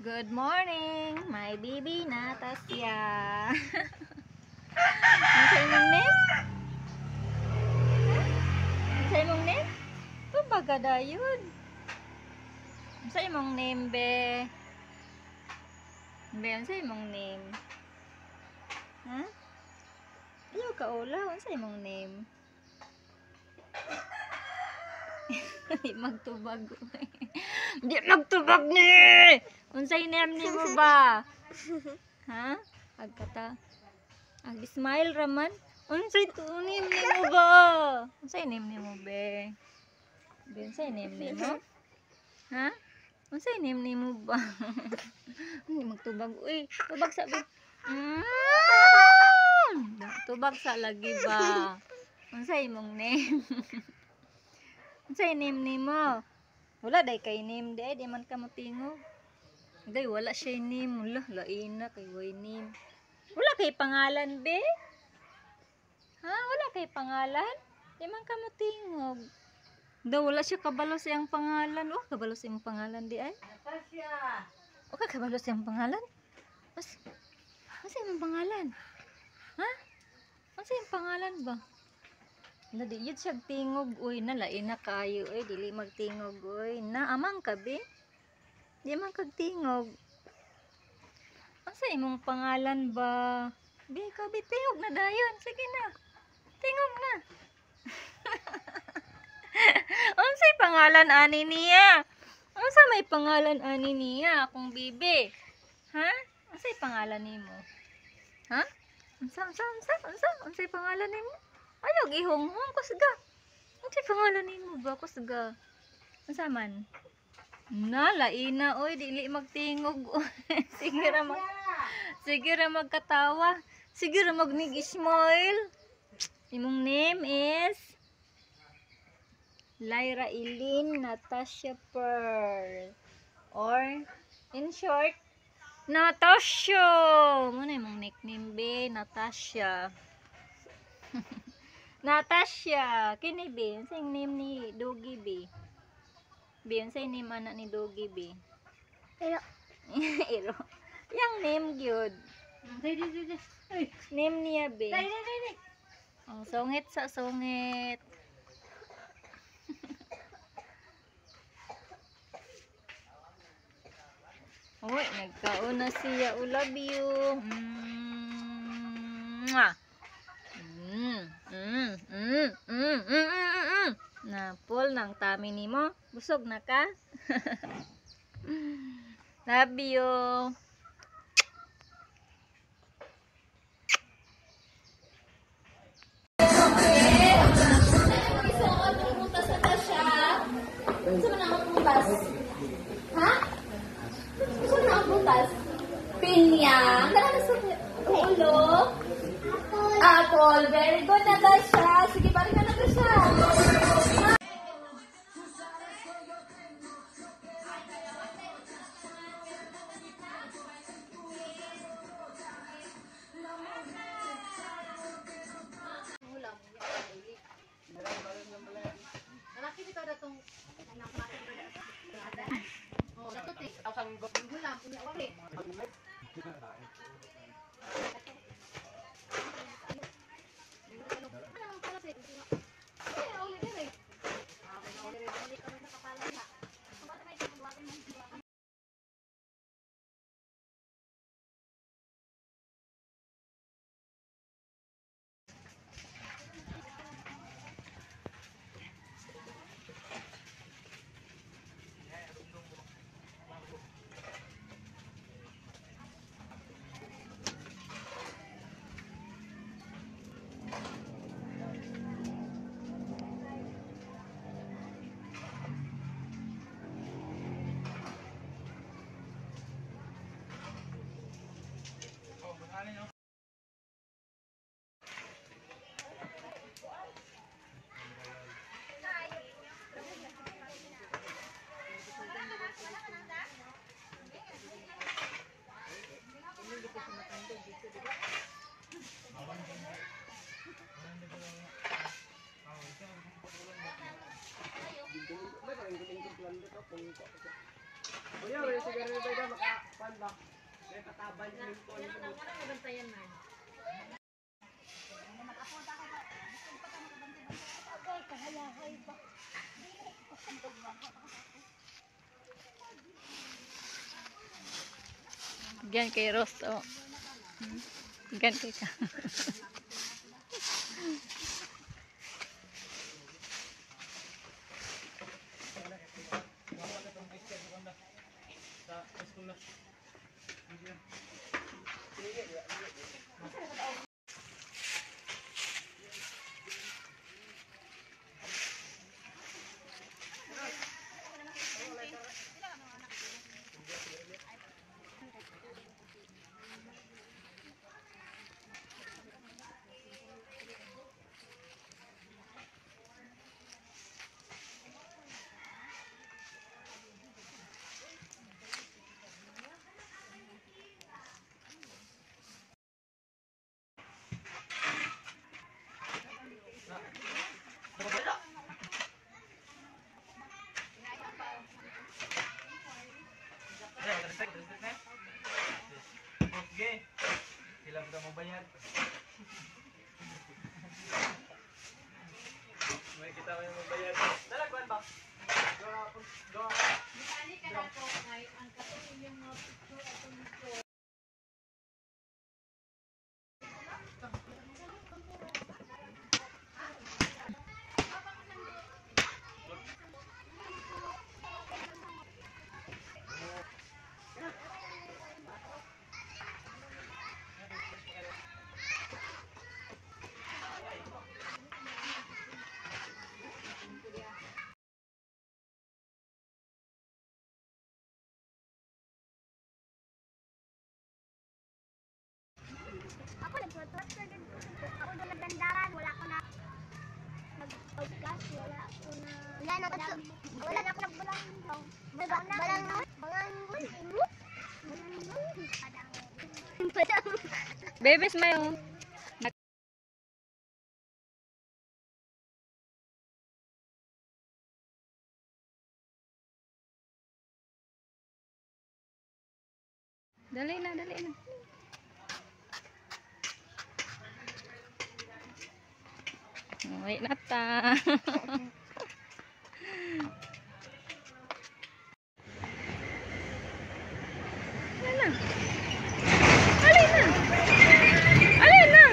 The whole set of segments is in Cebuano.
Good morning, my baby Natasha. Unsa imong name? Unsa imong name? Tumbaga dayon. Unsa imong name, be? Be, unsa imong name? Ha? Ayaw ka ula, unsa imong name? Di magtubag. Di magtubag ni. Unsay name nimo ba? Ha? Agkata. Ag smile raman. Unsay to name nimo ba? Unsay name nimo be? Be, unsay name nimo? Ha? Unsay name nimo ba? Hindi magtubag uy. Tubag sa be. Tubag sa lagi ba? Unsay imong name? Unsay name nimo? Wala day kay name day, di man ka motingog. Day wala siya name, wala laina kay way name. Wala kay pangalan be? Ha, wala kay pangalan? Di man ka motingog. Daw wala siya kabalo sa iyang pangalan. Oh, kabalo sa iyang pangalan di ay. Natasha. O ka kabalo sa iyang pangalan? Mas Unsa imong pangalan? Ha? Unsa imong pangalan ba? Na di yun siya tingog uy, na lain na kayo uy, dili magtingog uy. Na amang ka be? Di man kag tingog. Unsa imong pangalan ba? Be ka be, tingog na dayon. Sige na. Tingog na. Unsay pangalan ani niya? Unsa may pangalan ani niya akong bibi? Ha? Unsay pangalan nimo? Ha? Unsa unsa unsa unsa unsay pangalan nimo? Ayaw gihonghong kusga. Unsay pangalan nimo ba kusga? Unsa man? Na laina oy, dili magtingog. Sige ra mag Sige ra magkatawa. Sige ra magnig-smile. Imong name is Lyra Eileen Natasha Pearl. Or in short, Natasha. Muna imong nickname be, Natasha. Natasha, kini be, unsa yung name ni Doggy be? Be, unsa yung name ana ni Doggy be? Ero. Ero. Yang name gyud. Dai dai dai dai. Ay, Name niya be. dai dai dai dai. Ang sungit sa sungit. Uy, nagkaon na siya. Oh, love you. Mwah. Mm, mm, mm, mm, mm, mm, mm. Na full ng tummy nimo. Busog na ka? Love you. Unsa man ang prutas? Ha? Unsa man ang prutas? Pinya. Kana sa ulo? Apple. Apple. Very good, Natasha. Sige, balik na, Natasha. Gan kay Ross, oh. Gan kay ka. Okay. Sila ba mo bayad? May kita mo yung mabayad. Dalagwan ba? Go. Misali ka na to ngay ang katong inyong mga picture atong picture. Ako nagtutuwa sa ako na nagdandaran, wala ko na nag-podcast, wala ko na wala na wala na ako nagbalang balang balang Baby, smile. Dali na, dali na. Wait na ta. Alin na. Alin na. Alin na.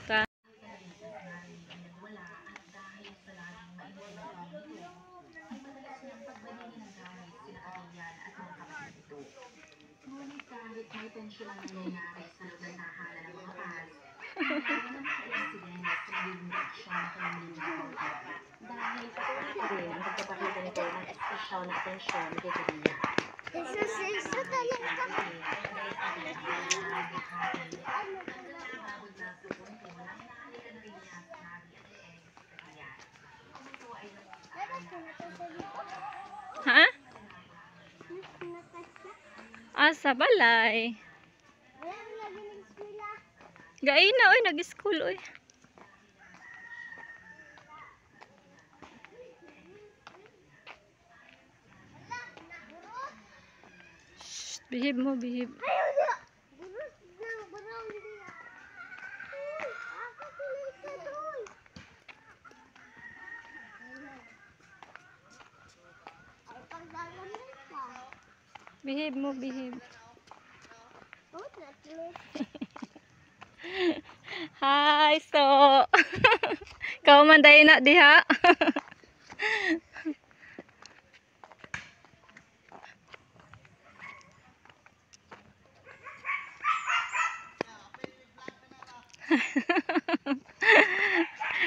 Ta. Ha? Ah, sa balay. Gaay na, oy, nag-school, oy. Shh, behave mo, behave. Behave mo, behave. Hi, so. Kau man dayon na diha.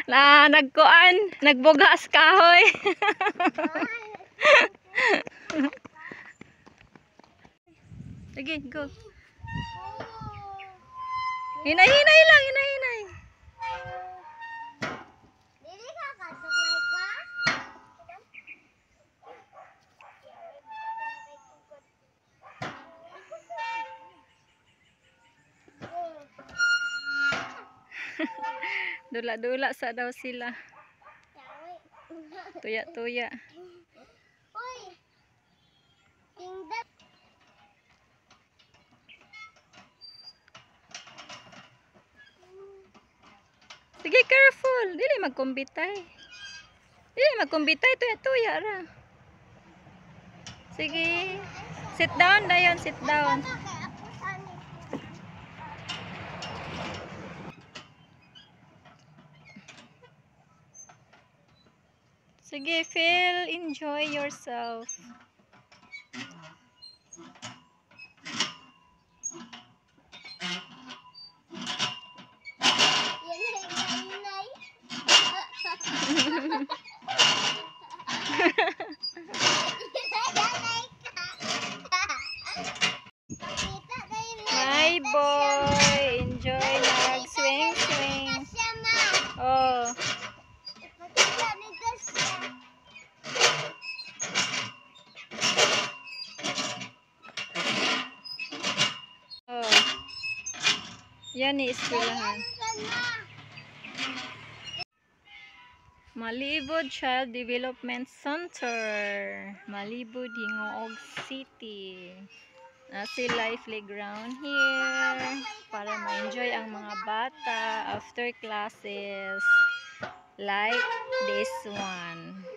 Na nagkuan, nagbugas kahoy. Sige, go. Hinay-hinay lang, hinay-hinay. Dili ka kasuklay ka? Dula-dula sa daw sila. Tuya-tuya. Uy! Tingnan. Sige, careful. Dili magkumbitay. Dili magkumbitay. Tuya-tuya ra. Sige. Sit down, dayon. Sit down. Kay ako sani. Sige, feel, enjoy yourself. Yan ay nanay. Nanay ka. Pakita tayo My boy, enjoy nag swing swing. siya, ma. Oh, Ipakita nito siya. Oh. Yan ni eskwelahan. Ayan ka na. Malibod Child Development Center, Malibod, Gingoog City. Na sila playground here para ma-enjoy ang mga bata after classes like this one.